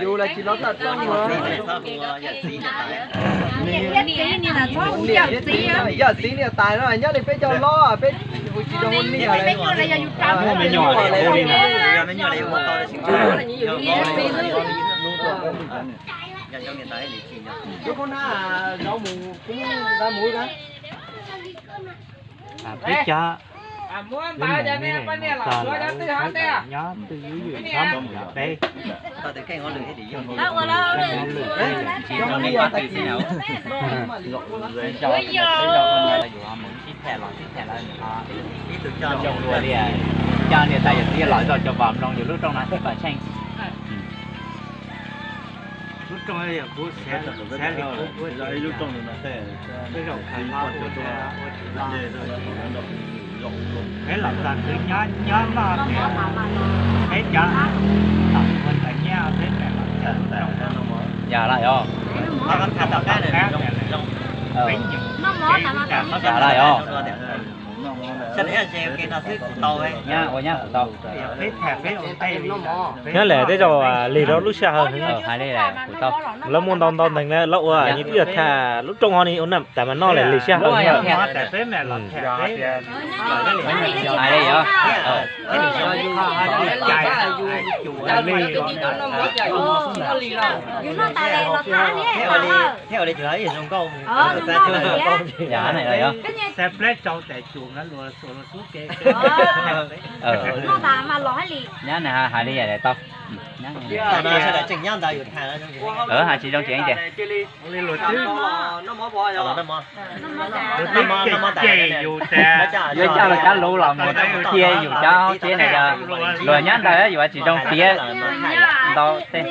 Yus los tsis los txaj txoj. Yawm txiv niam tais no nyob li peb cov hlob, Peb ua tsis zoo ua me nyuam lawm. Ua me nyuam lawm, ua me nyuam lawm. Peb cov, peb mus ne, tas lawv nyob twj ywm ywm nyob peb. Mus sib tham los sib tham los, ib tug coj zoo dua li, coj niam tais yawm txiv los zoj cov vam mloog yus lub rooj no tib pam tsheej. Lub rooj yog kuv xav li kuv ua tsis, tej zaum khaws hlo ua tsis los. Peb los txog twg nyob nyob noj tias peb cov, ua ntawd nyiaj peb pem los txog lub rooj no. Yog lawm os. Peb nyuam, yog lawm os. Nyab ua nyab kuv tau. Peb tham peb ua ntej li. Nyob lawm tej zaum lig rau lub sij hawm. Hais li kuv tau. Lawv muaj ntau ntau nteeg na, lawv ua nyias twb yog tham lub rooj ho ni ua na tas mas noj lawm lig sij hawm. Hais li os. Yog na, yog. Xav pleb rau tes cuam na, luag xuas luag xub ke. Nyab na hais li tau. Hais tsis zoo tsev tias. Yuav coj los cov lus los mus cia yus cov hauv tsev no, luag nyob ntawd yus tsis zoo tiav ntau tej.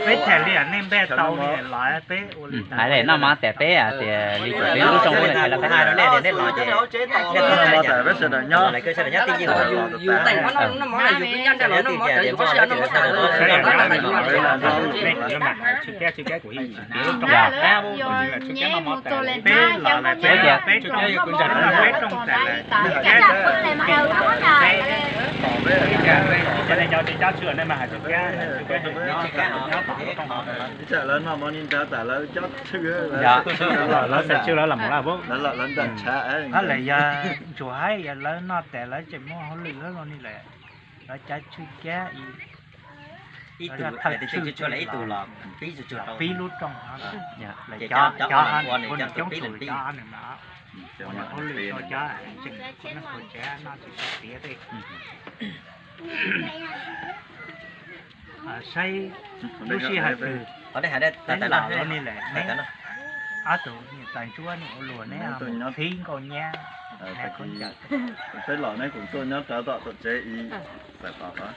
Peb tham li nej npaj tau li los peb ua li. Hais li noj mov tas peb tias li peb lub rooj ua li los peb. Peb tias, peb cov tsis cob tshwm nej mas hais tsis cob, tsis cob. Lawv noj mov ni ntawd tas lawv cob tshwm, lawv xav tshwm lawv los mus lawm, lawv ntam tshav. Lawv yog ntsuag haib, yog lawv noj tas lawv tseem muaj hauj lwm lawv los ni lawm, lawv cov tshwm cab ib tug, ib tug los pib lub rooj, cov cov nws coob coob tus cov nws mas, ua nws hauj lwm rau cov tseem ua neej ua tsav noj tsis tau tiav tej. Saib lub sij hawm twg, peb los lawm ni lawm, neb ob tug niam tais ntsuab niam ua luag neb mus thib nkauj nyab. Peb los neb kuv tuaj nyob rau tom tsev ib, txawm tom.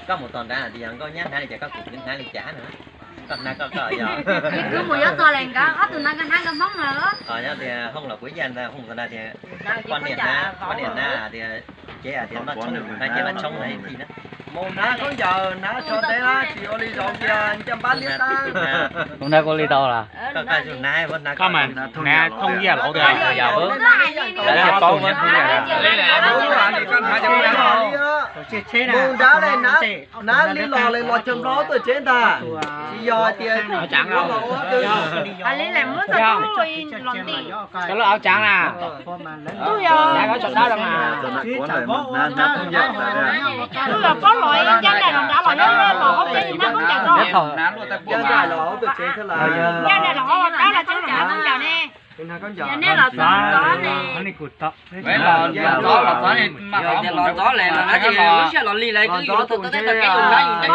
Koj mus tom nrad tias yog nkauj nyab hnav li cas koj kuv kuv hnav li cas na. Koj hnav koj koj yog. Kuv mus yuav txog lawm nkawd ob tug hnav nkawd hnav nkawd Hmoob na. Nyob tias hooj los kuv ib yam ntag, hooj ntawd tias poj niam hnav, poj niam hnav tias cev tias noj tshoob, hnav cev noj tshoob na ib txhij na. Mus hnav khaub ncaws hnav tso teb na, tsis ua li zoo tias caj npab liab tab. Kuv hnav kuv li tau las. Koj mas hnav thooj yaj laus tias yog, lawv paub. Mus nrad lawm, hnav li los lawm los cog nplo tuaj tsev ntag. Tsis yog tias lawv lub auv tsaav na. Tus yog, tus yog paub los ib caj nraim los nrad los nyob los hauv tsev hnav khaub ncaws tso. Caj nraim los hauv tsev, caj nraim los hauv dawb los tsev los hnav khaub ncaws ne. Los txov ne, los txov ne, mas los mus los txov lawm no ces lub sij hawm los lig lawm twb yuav tau tej tau kev tus nrab yus caj nraim ne.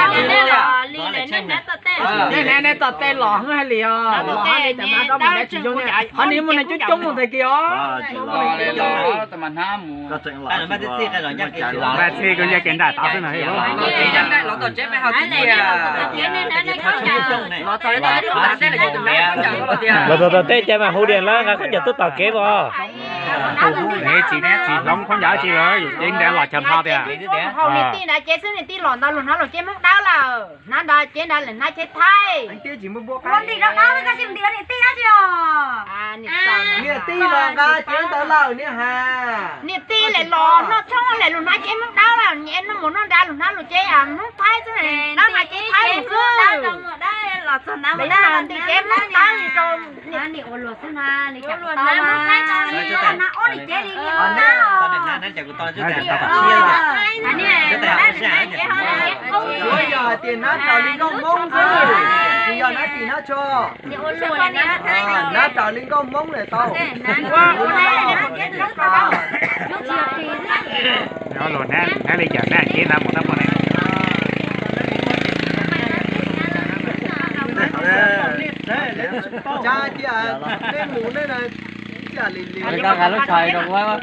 Nej hnav nej txog tej los hwj hais li os, los hais li cas mas koj mus nrad tsis zoo ne, qhov ni muaj neeg coob coob mus ntag kis os. Mas txij koj nce kev nraim tod xwb no. Los txog teb ces mas hu diam lawv nqa khaub ncaws tuaj tom kev os. Tsis hloov khaub ncaws tsis los yus cev nrad los cog nplo tiag. Niam tij nrad cev xwb, niam tij los ntawd luag hnav luag cev Hmoob dawb lawm, hnav ntawd cev nrad lawm hnav cev Thaib. Ua ntim rau dab koj sim ntim niam tij dab tsi os. Niam tij los nqa cev ntawd lawm niam has. Niam tij lawm los noj tshoob lawm luag hnav cev Hmoob dawb lawm, nyias noj mus noj nrad luag hnav luag cev Hmoob Thaib xwb, dab hnav cev Thaib mus xwb. Los txog na, mus na, nti ces muab tab li rau. Ua luag xwb na, li cas tau na. Yuav yog hais tias nab raws li nkauj Hmoob xwb, tsis yog nab ris nab tsho. Nab raws li nkauj Hmoob lawm tau. Luag nab li cas nab ces nab mus tab poj ne. Cas tias nej mus nej na, cas li li. Koj nqa lub tsho rau kuv.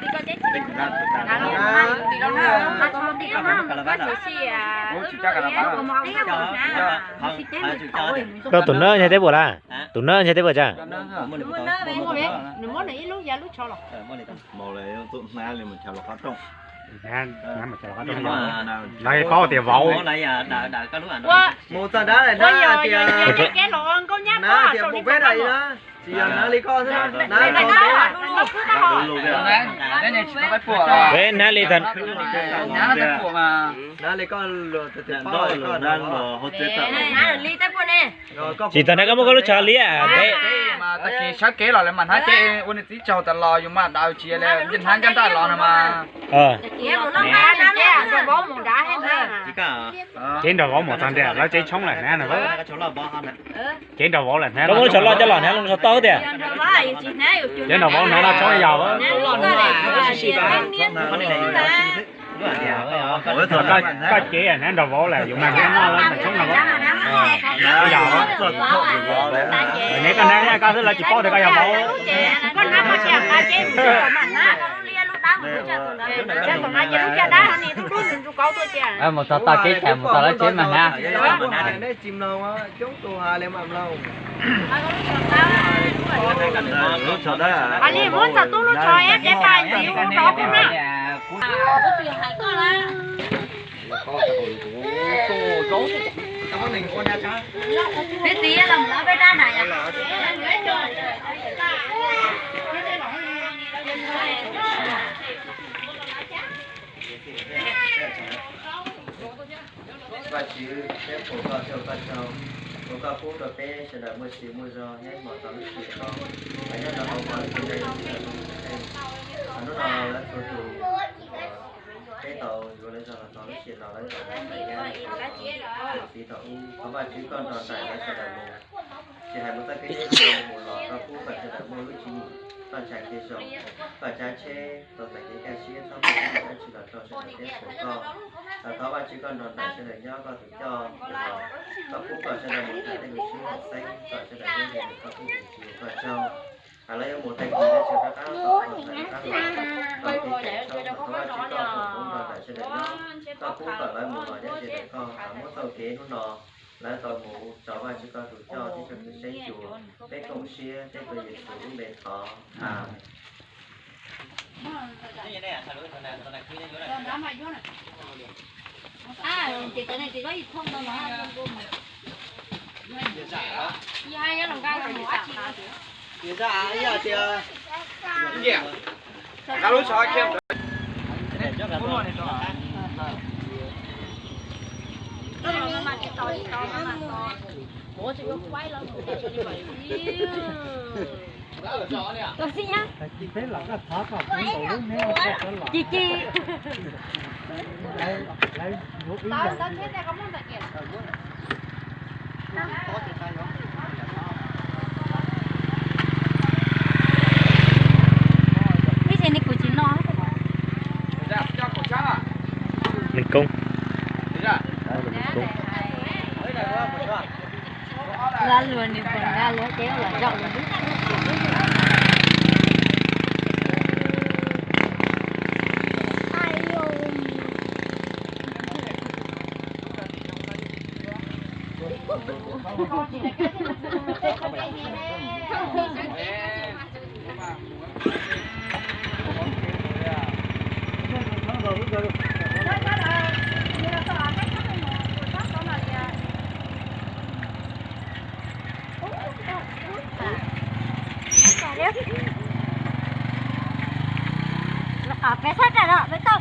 Rau tus nab nyob teb puas lawm? Tus nab nyob teb puas tsa? Lawv paub tias vauv. Peb nab li tag. Tsis tag nab koj muab koj lub tsho liab. Tag kis sawv kev los lawv mam hnab ces ua niam txiv tsaug tas los yus mam daws tsis li hnab ncaj nraj los no mas. Cev nrog vauv mus txog ntiag lawv tsev tshoob lawm na no. Cev nrog vauv lawm hnab. Koj muab lub tsho loj coj los hnab lub tsho toj tiag. Cev nrog vauv hnab no tshoob yog. Koj cev hnab nrog vauv lawm yus mas hnab no lawv tshoob no. Yog. Neb koj hnab koj xwb lawv tsis paub tias koj yog vauv. Mus txog toj kev cas mus txog lawv tsev mas hnab. Li muab txog tub lub tsho ib ce paj ntxiv ua rov kuj na. Peb txiv los mus peb rab na. Vajtswv, peb foom koj thiab ua koj tsaug, ua koj pub rau peb sawv daws muaj sia muaj zog nyob ib hmos txog lub sij hawm no, nyob rau hauv paus lub tsev neeg sawv daws muaj sia. Hnub no lawv txhua tus, peb tau yuav lawv zog los txog lub sij hawm no lawv tau mus nrhiav nyab rau txiv thaum ub, thov Vajtswv koj nrog nraim lawv sawv daws mus. Tsis hais mus txoj kev sib hlub mus los koj pub kom sawv daws muaj lub tswv yim txoj ntshai kev zoo, kom tsav tsheb tau txais kev kaj siab txhob muaj teeb meem dab tsi los rau sawv daws peb foom koj. Thov Vajtswv koj nrog nraim sawv daws nyob koj tus coj mus los, koj pub kom sawv daws mus tham tej lus sib haum xeeb kom sawv daws nyob ze mus koj pub tus tsis ua koj tsaug. Hais lawv yuav mus tag kis lawv tsis rov qab tau txais rov qab los, tau kev cai tshoob, thov Vajtswv koj foom koob nrog nraim sawv daws nyob, koj pub kom lawv mus los nyob ze ntawm koj, muab txoj kev hnub no lawv tau mus tso Vajtswv koj tus coj thiab koj tus seeb cuag, peb koom siab thiab tuav Yexus lub npe thov, Amees. Tus xib nyab. Ci ci. Ib txhia ne kuv tsis noj. Nws koob. Lab luag nws puas nqa luag ces los zaum lawm. Peb sab nram no peb tau